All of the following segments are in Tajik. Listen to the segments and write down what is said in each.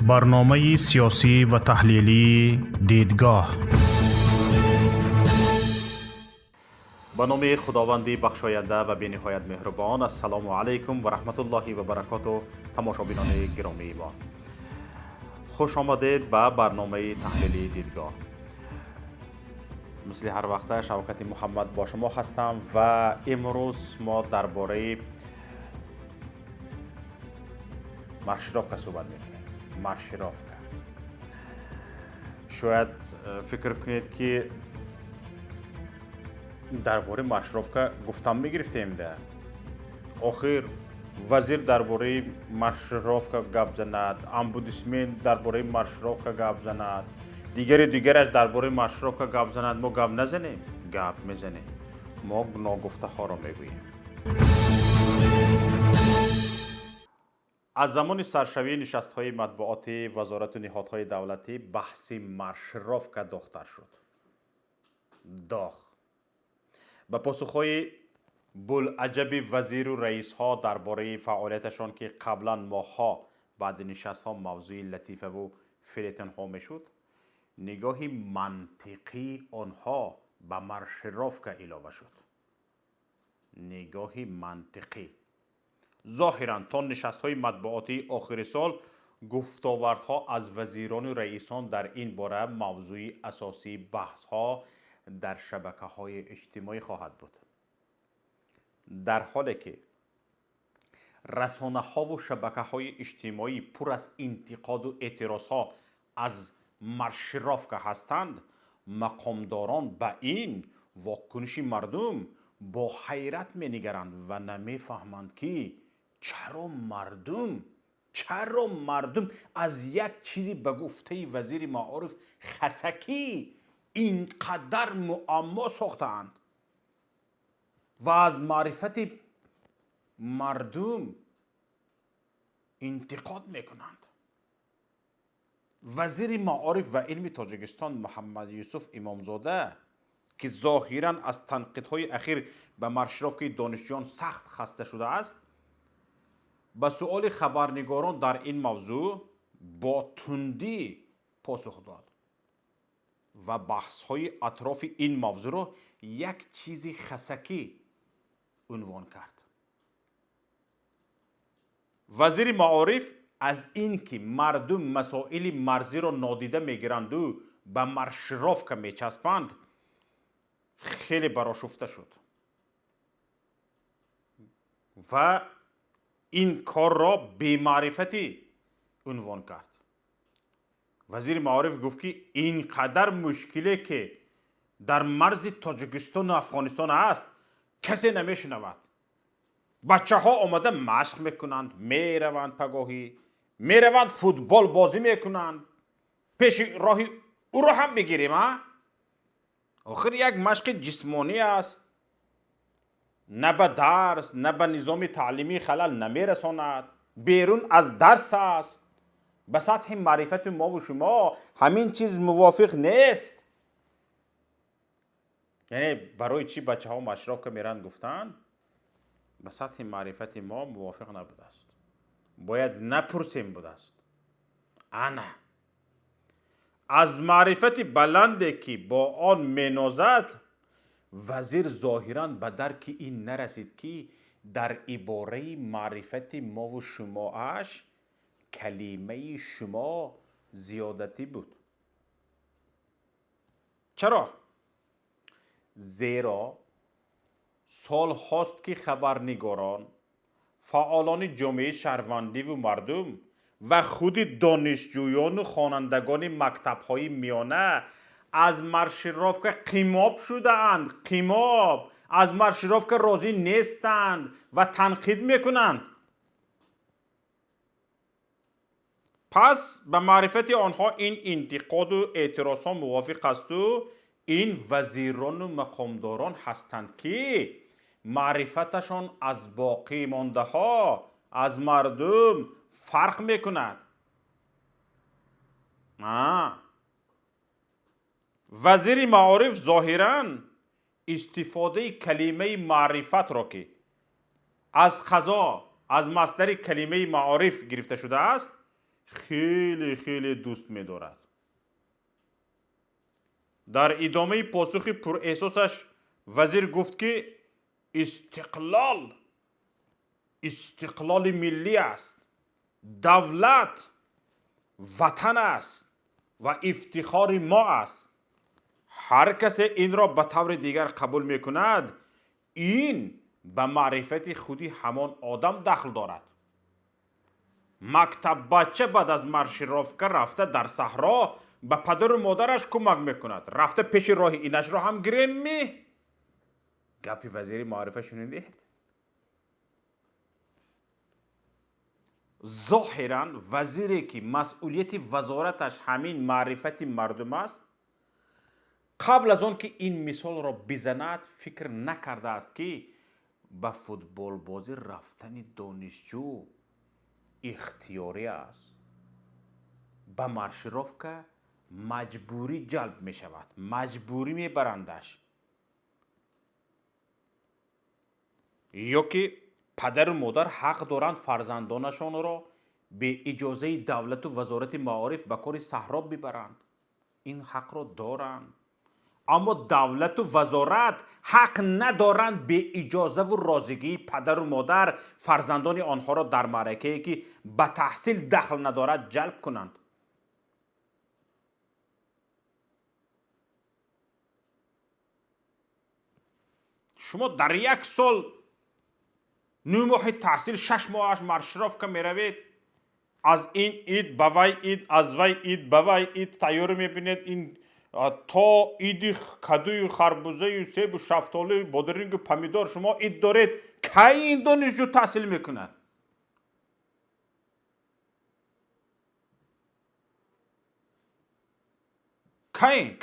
Барномаи сиёсӣ ва таҳлилии «Дидгоҳ». Ба номи Худованди бахшоянда ва бениҳоят меҳрубон. Ассалому алайкум ва раҳматуллоҳи ва баракоту. Тамошобинони гиромии мо, хуш омадед ба барномаи таҳлилии «Дидгоҳ». Мисли ҳар вақта, Шавкати Муҳаммад бо шумо ҳастам ва имрӯз мо дар бораи маршировка суҳбат мекунем. Маршировка. Шояд фикр кунед, ки дар бораи маршировка гуфтам мегирифтем да. Охир вазир дар бораи маршировка гап занад, омбудсмен дар бораи маршировка гап занад, дигари дигараш дар бораи маршировка гап занад, мо гап назанем? Гап мезанем. Мо ногуфтаҳоро мегӯем. Аз замони саршавии нишастҳои матбуоти вазорату ниҳодҳои давлатӣ баҳси маршировка доғтар шуд. Доғ ба посухҳои булаҷаби вазиру раисҳо дар бораи фаъолияташон, ки қаблан моҳҳо баъди нишастҳо мавзӯи латифаву фелетонҳо мешуд, нигоҳи мантиқии онҳо ба маршировка илова шуд. Нигоҳи мантиқӣ. Зоҳиран, то нишастҳои матбуотии охири сол гуфтовардҳо аз вазирону раисон дар ин бора мавзӯи асосии баҳсҳо дар шабакаҳои иҷтимоӣ хоҳад буд. Дар ҳоле ки расонаҳову шабакаҳои иҷтимоӣ пур аз интиқоду эътирозҳо аз маршировка ҳастанд, мақомдорон ба ин вокуниши мардум бо ҳайрат менигаранд ва намефаҳманд, ки чаро мардум аз як чизи, ба гуфтаи вазири маориф, хасакӣ ин қадар муаммо сохтаанд ва аз маърифати мардум интиқод мекунанд. Вазири маориф ва илми Тоҷикистон Муҳаммад Юсуф Имомзода, ки зоҳиран аз танқидҳои ахир ба маршировкаи донишҷӯён сахт хаста шудааст, ба суоли хабарнигорон дар ин мавзӯъ бо тундӣ посух дод ва баҳсҳои атрофи ин мавзӯъро як чизи хасакӣ унвон кард. Вазири маориф аз ин ки мардум масоили марзиро нодида мегиранду ба маршировка мечаспанд, хеле барошуфта шуд ва ин корро бемаърифатӣ унвон кард. Вазири маориф гуфт, ки ин қадар мушкиле, ки дар марзи Тоҷикистону Афғонистон аст, касе намешунавад. Бачаҳо омада машқ мекунанд, мераванд, пагоҳӣ мераванд, футбол бозӣ мекунанд. Пеши роҳи ӯро ҳам бигирем, а? Охир як машқи ҷисмонӣ аст, на ба дарс, на ба низоми таълимӣ халал намерасонад, берун аз дарс аст. Ба сатҳи маърифати мову шумо ҳамин чиз мувофиқ нест. Яъне барои чӣ бачаҳо маршировка меранд, гуфтанд, ба сатҳи маърифати мо мувофиқ набудааст, бояд напурсем будааст. Ана аз маърифати баланде, ки бо он менозад, вазир зоҳиран ба дарки ин нарасид, ки дар ибораи маърифати мову шумоаш калимаи «шумо» зиёдатӣ буд. Чаро? Зеро солҳост, ки хабарнигорон, фаъолони ҷомеаи шаҳрвандиву мардум ва худи донишҷӯёну хонандагони мактабҳои миёна аз маршировка қимоб шудаанд, қимоб аз маршировка розӣ нестанд ва танқид мекунанд. Пас ба маърифати онҳо ин интиқоду эътирозҳо мувофиқ асту ин вазирону мақомдорон ҳастанд, ки маърифаташон аз боқӣ мондаҳо, аз мардум фарқ мекунад. Вазири маориф зоҳиран истифодаи калимаи маърифатро, ки аз қазо аз масдари калимаи маориф гирифта шудааст. хеле хеле дӯст медорад. Дар идомаи посухи пурэҳсосаш вазир гуфт, ки истиқлол истиқлоли миллӣ аст, давлат ватан аст ва ифтихори мо аст. Ҳар касе инро ба таври дигар қабул мекунад, ин ба маърифати худи ҳамон одам дахл дорад. Мактаббача баъд аз маршировка рафта дар саҳро ба падару модараш кӯмак мекунад. Рафта пеши роҳи инашро ҳам гирем ми? Гапи вазири маорифа шунидед? Зоҳиран, вазире ки масъулияти вазораташ ҳамин маърифати мардум аст, қабл аз он ки ин мисолро бизанад, фикр накардааст, ки ба футболбозӣ рафтани донишҷӯ ихтиёрӣ аст, ба маршировка маҷбурӣ ҷалб мешавад, маҷбурӣ мебарандаш, ё ки падару модар ҳақ доранд фарзандонашонро бе иҷозаи давлату вазорати маориф ба кори саҳро бибаранд. Ин ҳақро доранд, аммо давлату вазорат ҳақ надоранд бе иҷозаву розигии падару модар фарзандони онҳоро дар маъракае, ки ба таҳсил дахл надорад, ҷалб кунанд. Шумо дар як сол 9 моҳи таҳсил, 6 моҳаш маршировка меравед, аз ин ид ба вай ид, аз вай ид ба вай ид тайёрӣ мебинед. Ин то иди кадую харбузаю себу шафтолию бодирингу помидор шумо ид доред. Кай ин донишҷӯ таҳсил мекунад?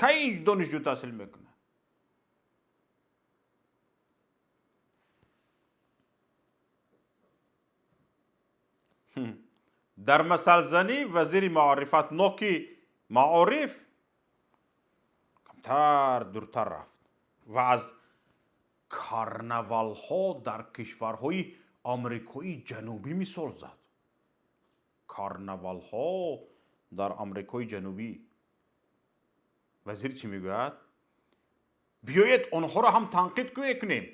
Кай ин донишҷӯ таҳсил мекунад? Дар масалзанӣ вазири маорифат ноки маориф камтар дуртар рафт ва аз карнавалҳо дар кишварҳои Амрикои Ҷанубӣ мисол зад. Карнавалҳо дар Амрикои Ҷанубӣ. Вазир чӣ мегӯяд? Биёед, онҳоро ҳам танқид кунем.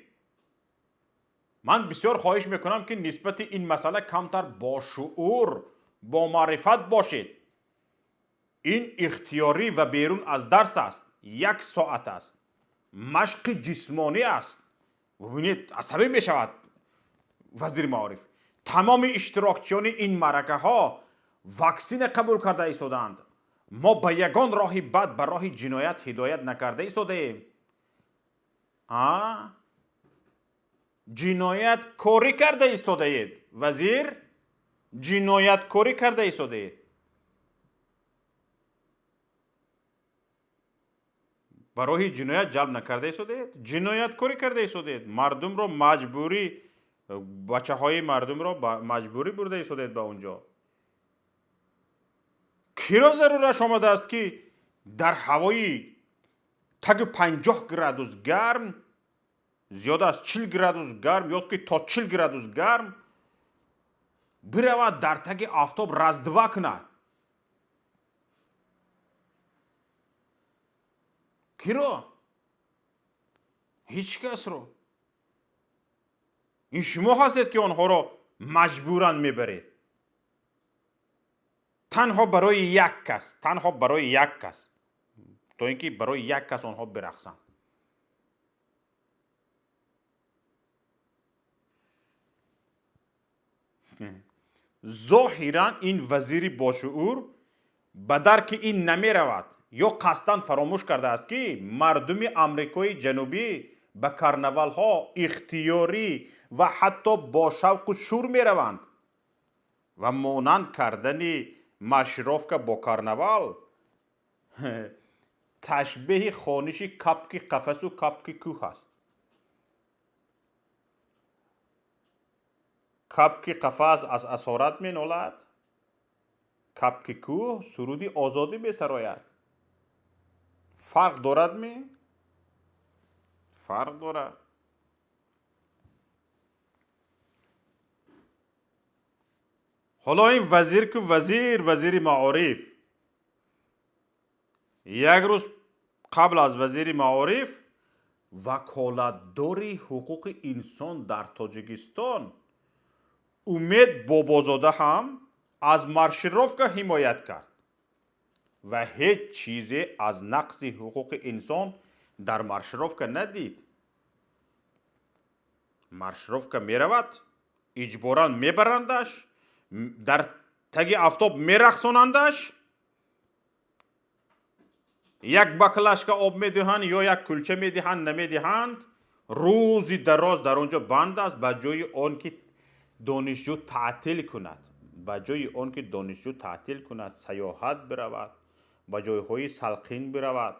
Ман бисёр хоҳиш мекунам, ки нисбати ин масъала камтар бошуур, бомаърифат бошед. Ин ихтиёрӣ ва берун аз дарс аст, як соат аст, машқи ҷисмонӣ аст. Бубинед, асабӣ мешавад вазири маориф. Тамоми иштирокчиёни ин маъракаҳо ваксина қабул карда истодаанд. Мо ба ягон роҳи бад, ба роҳи ҷиноят ҳидоят накарда истодаем. А ҷинояткорӣ карда истодаед, вазир, ҷинояткорӣ карда истодаед. Ба роҳи ҷиноят ҷалб накарда истодаед, ҷинояткорӣ карда истодаед. Мардумро маҷбурӣ, бачаҳои мардумро маҷбурӣ бурда истодаед ба он ҷо. Киро зарураш омадааст, ки дар ҳавои таги 50 градус гарм, зиёда аз 40 градус гарм ё ки то 40 градус гарм биравад, дар таги офтоб раздва кунад? Киро? Ҳеҷ касро. Ин шумо ҳастед, ки онҳоро маҷбуран мебаред танҳо барои як кас, танҳо барои як кас, то ин ки барои як кас онҳо бирақсанд. Зоҳиран, ин вазири бошуур ба дарки ин намеравад ё қасдан фаромӯш кардааст, ки мардуми Амрикои Ҷанубӣ ба карнавалҳо ихтиёрӣ ва ҳатто бо шавқу шӯр мераванд ва монанд кардани маршировка бо карнавал ташбеҳи хониши кабки қафасу кабки кӯҳ аст. Кабки қафас аз асорат менолад, кабки кӯҳ суруди озодӣ месарояд. Фарқ дорад ми? Фарқ дорад. Ҳоло ин вазир ку вазир, вазири маориф, як рӯз қабл аз вазири маориф ваколатдори ҳуқуқи инсон дар Тоҷикистон Умед Бобозода ҳам аз маршировка ҳимоят кард ва ҳеҷ чизе аз нақзи ҳуқуқи инсон дар маршировка надид. Маршировка меравад, иҷборан мебарандаш, дар таги афтоб мерақсонандаш, як баклажка об медиҳанд ё як кулча медиҳанд, намедиҳанд, рӯзи дароз дар он ҷо банд аст, ба ҷои он ки донишҷӯ таътил кунад, ба ҷои он ки донишҷӯ таътил кунад, сайёҳат биравад, ба ҷойҳои салқин биравад.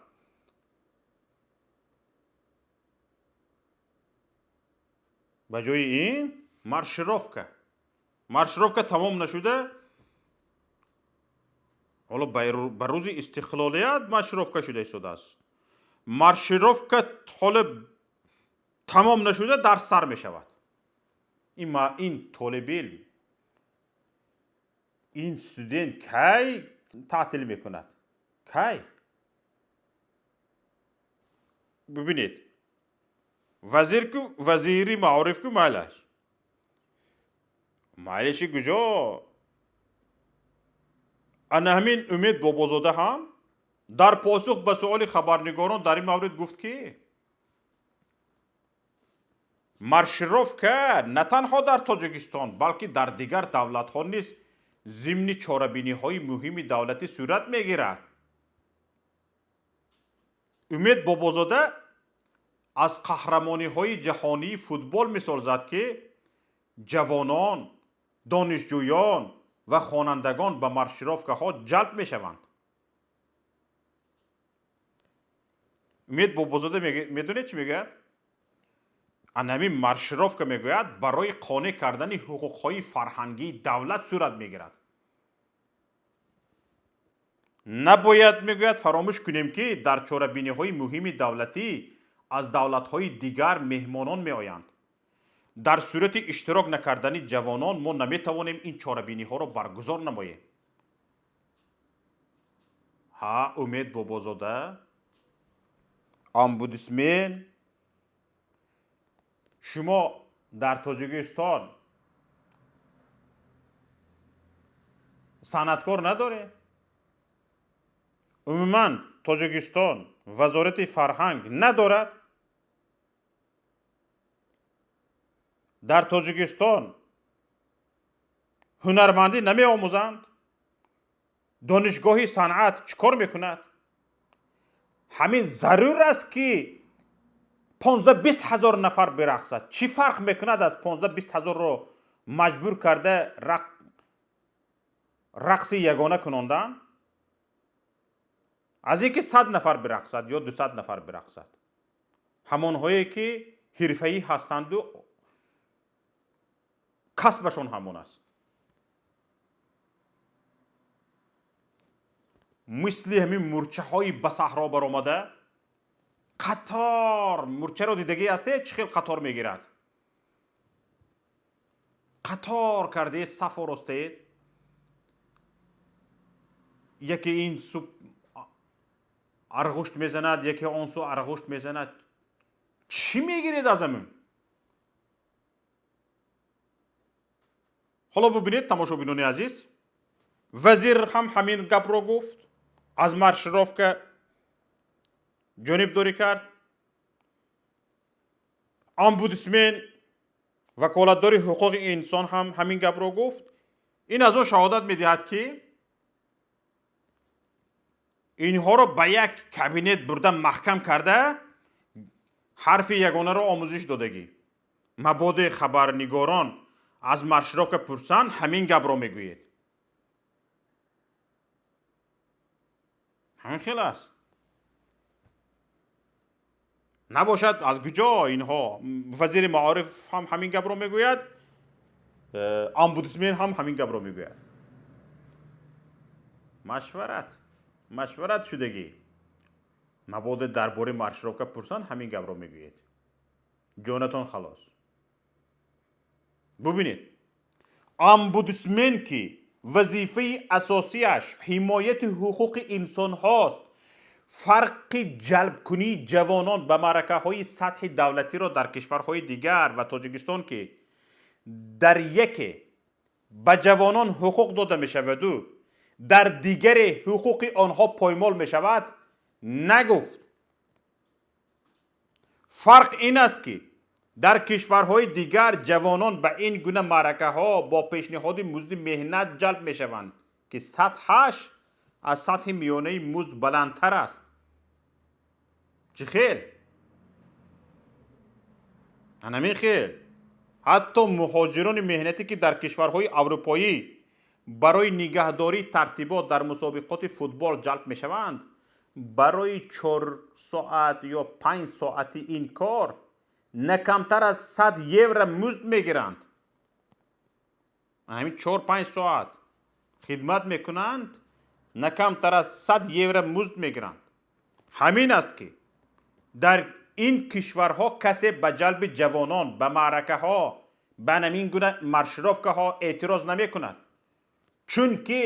Ба ҷои ин маршировка. Маршировка тамом нашуда, ҳоло ба рӯзи истиқлолият маршировка шуда истодааст. Маршировка ҳоло тамом нашуда дарс сар мешавад. Ин толибилм, ин студент кай таътил мекунад? Кай? Бибинед, вазир ку, вазири маориф ку майлаш, майлаши куҷо? Ана ҳамин Умед Бобозода ҳам дар посух ба суоли хабарнигорон дар ин маврид гуфт, ки маршировка на танҳо дар Тоҷикистон, балки дар дигар давлатҳо низ зимни чорабиниҳои муҳими давлатӣ сурат мегирад. Умед Бобозода аз қаҳрамониҳои ҷаҳонии футбол мисол зад, ки ҷавонон, донишҷӯён ва хонандагон ба маршировкаҳо ҷалб мешаванд. Умед Бобозода медонед чӣ мегӯяд? Анами маршировка мегӯяд барои қонеъ кардани ҳуқуқҳои фарҳангии давлат сурат мегирад. Набояд, мегӯяд, фаромӯш кунем, ки дар чорабиниҳои муҳими давлатӣ аз давлатҳои дигар меҳмонон меоянд. Дар сурати иштирок накардани ҷавонон мо наметавонем ин чорабиниҳоро баргузор намоем. Ҳа, Умед Бобозода, омбудсмен, шумо дар Тоҷикистон санъаткор надоред? Умуман Тоҷикистон вазорати фарҳанг надорад? Дар Тоҷикистон ҳунармандӣ намеомӯзанд? Донишгоҳи санъат чӣ кор мекунад? Ҳамин зарур аст, ки 15-20 ҳазор нафар бирақсад. Чӣ фарқ мекунад аз 15-20 ҳазорро маҷбур карда рақси ягона кунондан, аз ин ки 100 нафар бирақсад ё 200 нафар бирақсад? Ҳамонҳое ки ҳирфаӣ ҳастанду касбашон ҳамон аст. Мисли ҳамин мурчаҳои ба саҳро баромада қатор, мурчаро дидагӣ ҳасте, чӣ хел қатор мегирад? Қатор кардед, саф оростед, яке ин су арғушт мезанад, яке он су арғушт мезанад. Чӣ мегиред аз ҳамин? Ҳоло бубинед, тамошобинони азиз, вазир ҳам ҳамин гапро гуфт, аз маршировка ҷонибдорӣ кард, омбудсмен, ваколатдори ҳуқуқи инсон ҳам ҳамин гапро гуфт. Ин аз он шаҳодат медиҳад, ки инҳоро ба як кабинет бурда маҳкам карда, ҳарфи ягонаро омӯзиш додагӣ. Мабоде хабарнигорон аз маршировка пурсанд, ҳамин гапро мегӯед. Ҳамин хел аст. Набошад аз куҷо инҳо? Вазири маориф ҳам ҳамин гапро мегӯяд, омбудсмен ҳам ҳамин гапро мегӯяд. Машварат, машварат шудагӣ. Мабоде дар бораи маршировка пурсанд, ҳамин гапро мегӯед. Ҷонатон халос. Бубинед, Омбудсмен, ки вазифаи асосиаш ҳимояти ҳуқуқи инсонҳост, фарқи ҷалбкунии ҷавонон ба маъракаҳои сатҳи давлатиро дар кишварҳои дигар ва Тоҷикистон, ки дар яке ба ҷавонон ҳуқуқ дода мешаваду дар дигаре ҳуқуқи онҳо поймол мешавад, нагуфт. Фарқ ин аст, ки дар кишварҳои дигар ҷавонон ба ин гуна маъракаҳо бо пешниҳоди музди меҳнат ҷалб мешаванд, ки сатҳаш аз сатҳи миёнаи музд баландтар аст. Чӣ хел? Анамин хел. Ҳатто муҳоҷирони меҳнатӣ, ки дар кишварҳои аврупоӣ барои нигаҳдории тартибот дар мусобиқоти футбол ҷалб мешаванд, барои 4 соат ё 5 соати ин кор на камтар аз 100 евро музд мегиранд. Ҳамин 4-5 соат хидмат мекунанд, на камтар аз 100 евро музд мегиранд. Ҳамин аст, ки дар ин кишварҳо касе ба ҷалби ҷавонон ба маъракаҳо, ба ҳамин гуна маршировкаҳо эътироз намекунад, чунки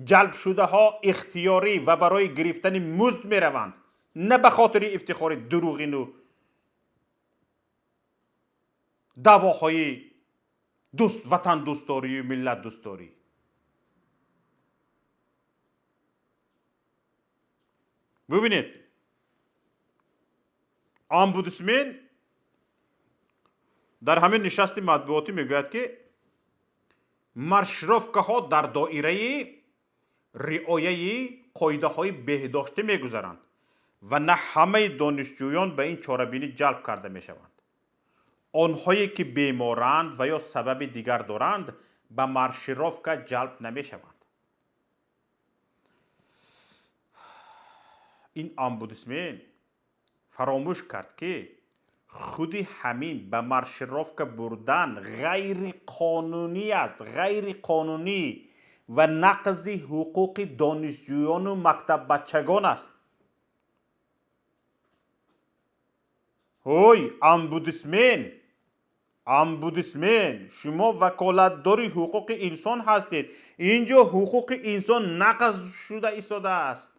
ҷалбшудаҳо ихтиёрӣ ва барои гирифтани музд мераванд, на ба хотири ифтихори дурӯғину даъвоҳои ватандӯсторию миллатдӯсторӣ. Бубинед, омбудсмен дар ҳамин нишасти матбуотӣ мегӯяд, ки маршировкаҳо дар доираи риояи қоидаҳои беҳдоштӣ мегузаранд ва на ҳамаи донишҷӯён ба ин чорабинӣ ҷалб карда мешаванд. Онҳое ки беморанд ва ё сабаби дигар доранд, ба маршировка ҷалб намешаванд. Ин омбудсмен фаромӯш кард, ки худи ҳамин ба маршировка бурдан ғайриқонунӣ аст, ғайриқонунӣ ва нақзи ҳуқуқи донишҷӯёну мактаббачагон аст. Ҳой, омбудсмен, омбудсмен, шумо ваколатдори ҳуқуқи инсон ҳастед. Инҷо ҳуқуқи инсон нақз шуда истодааст,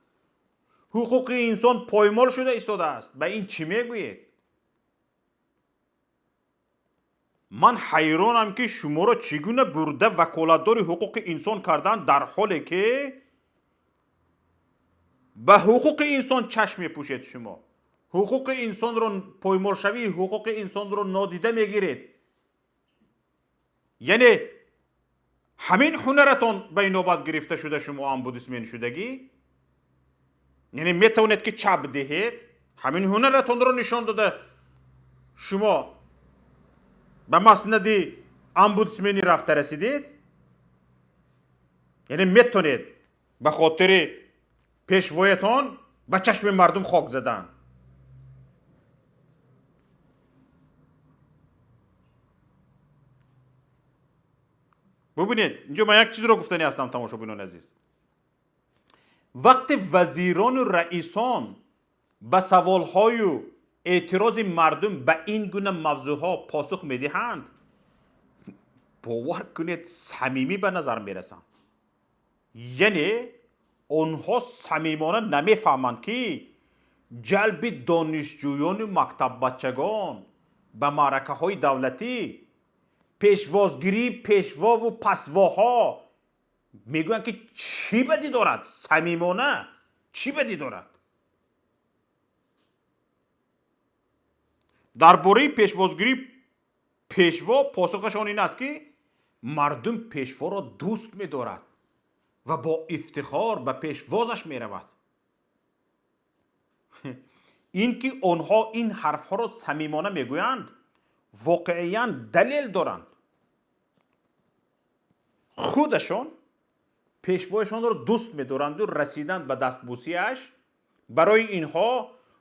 ҳуқуқи инсон поймол шуда истодааст. Ба ин чӣ мегӯед? Ман ҳайронам, ки шуморо чӣ гуна бурда ваколатдори ҳуқуқи инсон карданд, дар ҳоле ки ба ҳуқуқи инсон чашм мепӯшед. Шумо ҳуқуқи инсонро, поймолшавии ҳуқуқи инсонро нодида мегиред. Яъне ҳамин ҳунаратон ба инобат гирифта шуда шумо омбудсмен шудагӣ? Яъне метавонед, ки чап диҳед, ҳамин ҳунаратонро нишон дода шумо ба маснади омбудсменӣ рафта расидед? Яъне метавонед ба хотири пешвоятон ба чашми мардум хок задан. Бубинед, инҷо ман як чизро гуфтанӣ ҳастам, тамошобинони азиз. Вақте вазирону раисон ба саволҳою эътирози мардум ба ин гуна мавзӯъҳо посух медиҳанд, бовар кунед, самимӣ ба назар мерасанд. Яъне онҳо самимона намефаҳманд, ки ҷалби донишҷӯёну мактаббачагон ба маъракаҳои давлатӣ, пешвозгирии пешвову пасвоҳо, мегӯянд, ки чӣ бадӣ дорад? Самимона чӣ бадӣ дорад? Дар бораи пешвозгирии пешво посухашон ин аст, ки мардум пешворо дӯст медорад ва бо ифтихор ба пешвозаш меравад. Ин ки онҳо ин ҳарфҳоро самимона мегӯянд, воқеиян далел доранд. Худашон пешвояшонро дӯст медоранду расидан ба дастбусиаш барои инҳо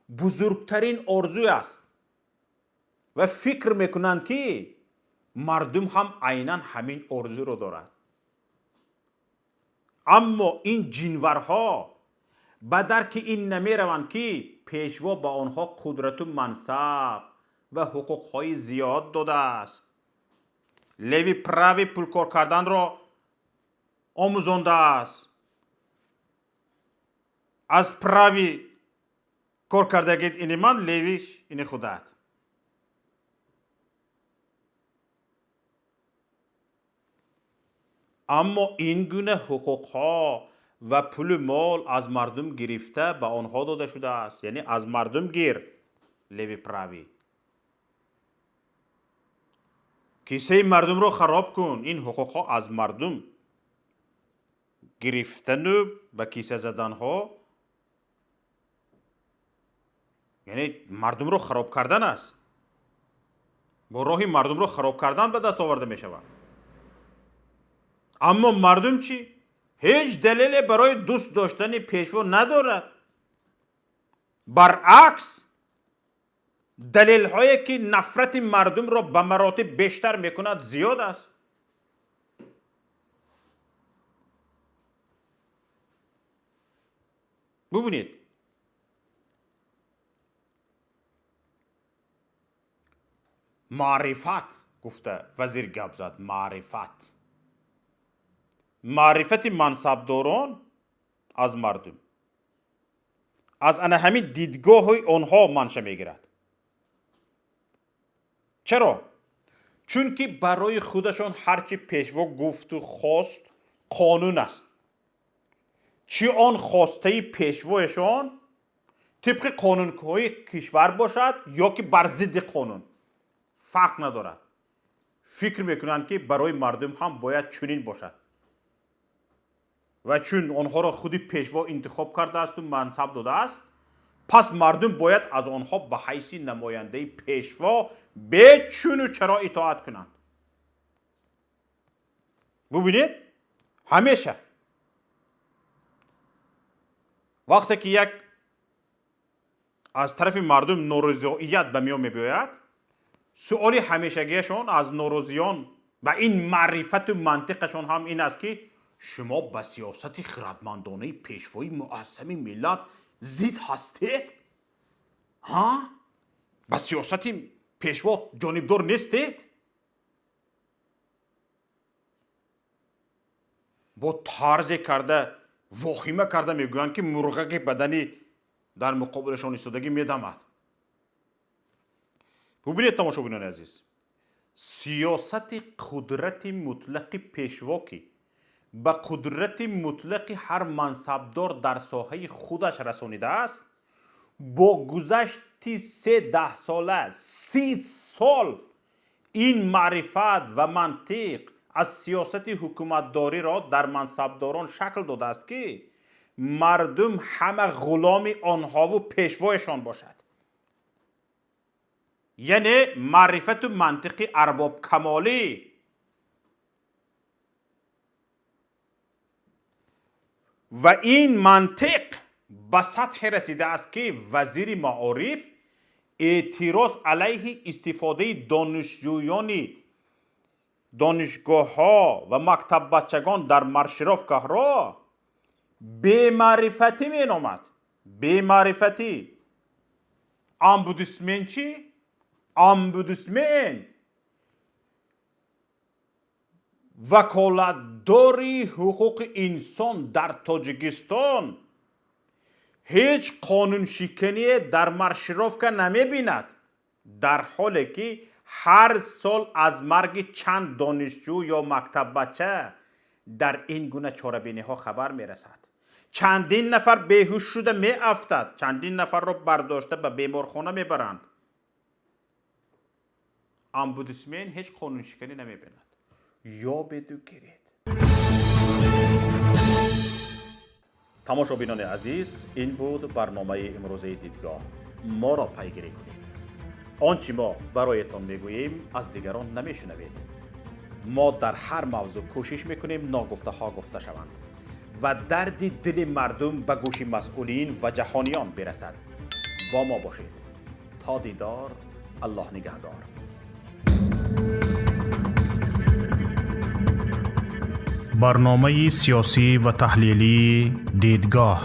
бузургтарин орзуй аст ва фикр мекунанд, ки мардум ҳам айнан ҳамин орзуро дорад. Аммо ин ҷинварҳо ба дарки ин намераванд, ки пешво ба онҳо қудрату мансаб ва ҳуқуқҳои зиёд додааст. Левый правый пулкор карданро омӯзондааст. Аз правый кор кардагит ини ман, левый ш ини худат. Аммо ин гуна ҳуқуқҳо ва пулу мол аз мардум гирифта ба онҳо дода шудааст. Яъне аз мардум гир, левый правый. Кисаи мардумро хароб кун. Ин ҳуқуқҳо аз мардум гирифтану ба киса заданҳо, яъне мардумро хароб кардан аст. Бо роҳи мардумро хароб кардан ба даст оварда мешавад. Аммо мардум чӣ? Ҳеҷ далеле барои дӯст доштани пешво надорад. Баръакс, далелҳое ки нафрати мардумро ба маротиб бештар мекунад зиёд аст. Бубинед, маърифат гуфта вазир гап зад. Маърифат, маърифати мансабдорон аз мардум аз ана ҳамин дидгоҳи онҳо манша мегирад. Чаро? Чунки барои худашон ҳарчи пешво гуфту хост қонун аст. Чӣ он хостаи пешвояшон тибқи қонунҳои кишвар бошад ё ки бар зидди қонун, фарқ надорад. Фикр мекунанд, ки барои мардум ҳам бояд чунин бошад. Ва чун онҳоро худи пешво интихоб кардаасту мансаб додааст, пас мардум бояд аз онҳо ба ҳайси намояндаи пешво бечуну чаро итоат кунанд. Бубинед, ҳамеша вақте ки як аз тарафи мардум норозият ба миён мебиёяд, суоли ҳамешагиашон аз норозиён ба ин маърифату мантиқашон ҳам ин аст, ки шумо ба сиёсати хирадмандонаи пешвои муаззами миллат зид ҳастед? Ҳа, ба сиёсати пешво ҷонибдор нестед? Бо тарзе карда воҳима карда мегӯянд, ки мурғаки бадани дар муқобилашон истодагӣ медамад. Бубинед, тамошобинони азиз, сиёсати қудрати мутлақи пешво, ки ба қудрати мутлақи ҳар мансабдор дар соҳаи худаш расонидааст, бо гузашти се даҳсола, 30 сол ин маърифат ва мантиқ аз сиёсати ҳукуматдориро дар мансабдорон шакл додааст, ки мардум ҳама ғуломи онҳову пешвояшон бошад. Яъне маърифату мантиқи арбобкамолӣ ва ин мантиқ ба сатҳе расидааст, ки вазири маориф эътироз алайҳи истифодаи донишҷӯёни донишгоҳҳо ва мактаббачагон дар маршировка ҳоро бемаърифатӣ меномад. Бемаърифатӣ. Омбудсмен чӣ? Омбудсмен ваколатдори ҳуқуқи инсон дар Тоҷикистон ҳеҷ қонуншикание дар маршировка намебинад, дар ҳоле ки ҳар сол аз марги чанд донишҷӯ ё мактаббача дар ин гуна чорабиниҳо хабар мерасад. Чандин нафар беҳуш шуда меафтад, чандин нафарро бардошта ба беморхона мебаранд. Омбудсмен ҳеҷ қонуншиканӣ намебинад. Ёбеду гиред. Тамошобинони азиз, ин буд барномаи имрӯзаи Дидгоҳ. Моро пайгирӣ кунед. Он чӣ мо бароятон мегӯем, аз дигарон намешунавед. Мо дар ҳар мавзӯъ кӯшиш мекунем ногуфтаҳо гуфта шаванд ва дарди дили мардум ба гӯши масъулин ва ҷаҳониён бирасад. Бо мо бошед. То дидор, Аллоҳ нигаҳдор. Барномаи сиёсӣ ва таҳлилии Дидгоҳ.